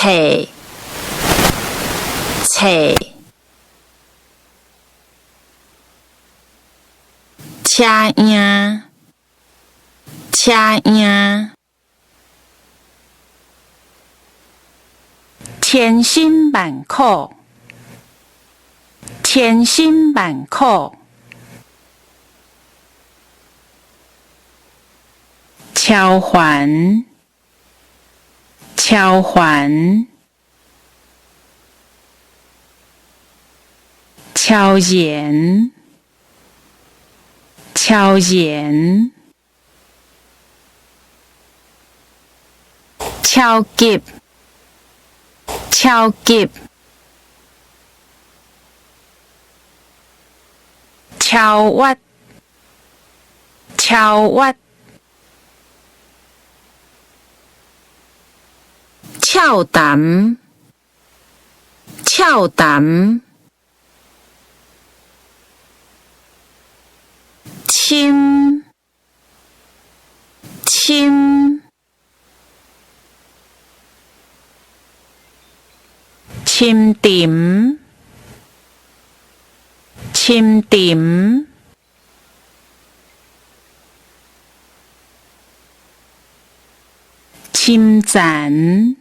冊，冊，車影，車影，千辛萬苦，千辛萬苦，超凡，超凡，超然，超然，超級，超級，超越，超越，俏談，俏談，深，深，深沉，深沉，深層，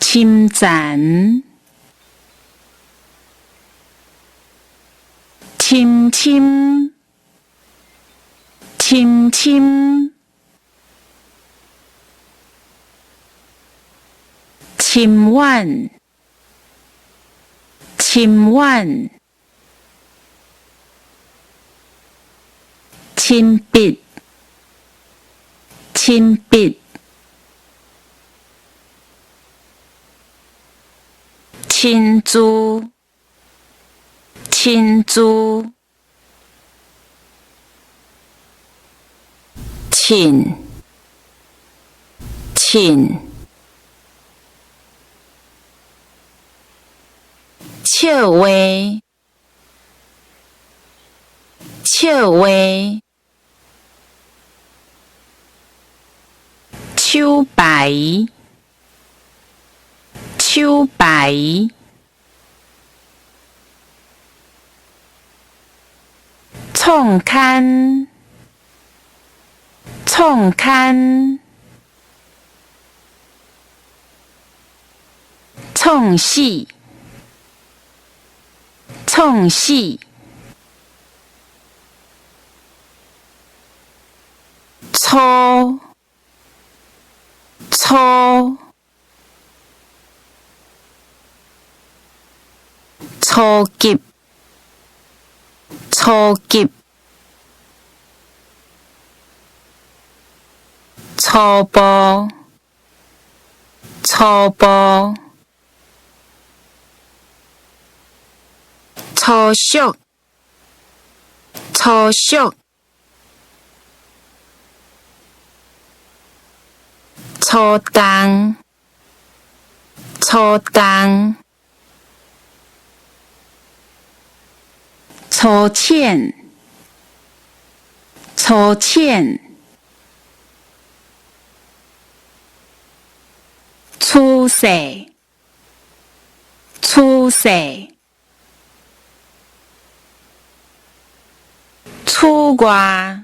深層，深深，深深，深遠，深遠，親筆，親筆，親自，親自，凊，凊，笑話，笑話，手牌，手牌，創刊，創刊，創死，創死，粗，粗，初級，初級，初步，初步，粗俗，粗俗，粗重，粗重，粗淺，粗淺，趨勢，趨勢，厝外，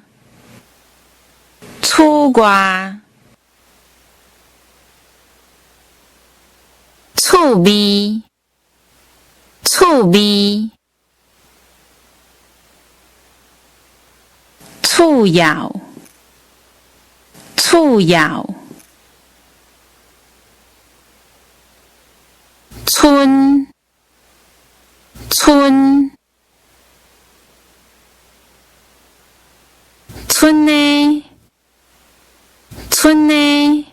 厝外，趣味，趣味，次要，次要，賰，賰，賰呢，賰呢。